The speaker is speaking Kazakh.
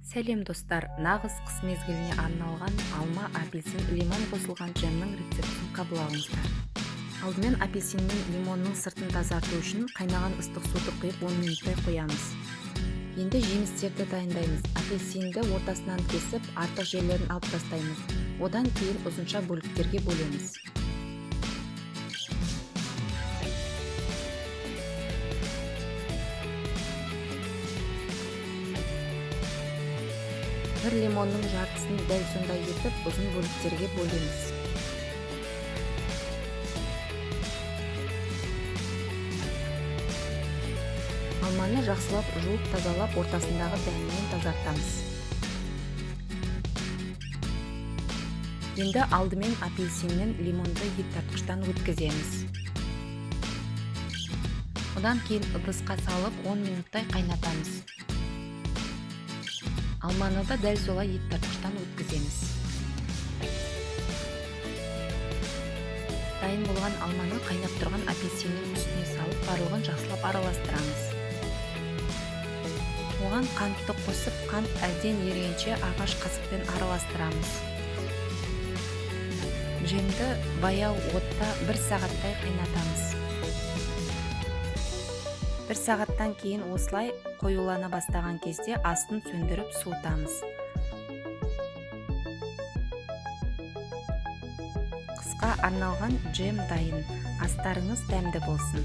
Сәлем, достар! Нағыз қыс мезгіліне арналған алма, апельсин, лимон қосылған джемнің рецептін қабыл алыңыздар. Алдымен апельсин мен лимонның сыртын тазарту үшін қайнаған ыстық суды құйып, 10 минуттай қоямыз. Енді жемістерді дайындаймыз. Апельсинді ортасынан кесіп, артық жерлерін алып тастаймыз. Одан кейін ұзынша бөліктерге бөлеміз. Бір лимонның жартысын дәл сондай етіп ұзын бөліктерге бөлеміз. Алманы жақсылап жуып, тазалап, ортасындағы дәнінен тазартамыз. Енді алдымен апельсин мен лимонды ет тартқыштан өткіземіз. Одан кейін ыдысқа салып, 10 минуттай қайнатамыз. Алманы да дәл солай ет тартқыштан өткіземіз. Дайын болған алманы қайнап тұрған апельсиннің үстіне салып, барлығын жақсылап араластырамыз. Оған қантты қосып, қант әбден ерігенше ағаш қасықпен араластырамыз. Джемді баяу отта бір сағаттай қайнатамыз. Бір сағаттан кейін осылай қоюлана бастаған кезде астын сөндіріп, суытамыз. Қысқа арналған джем дайын. Астарыңыз дәмді болсын!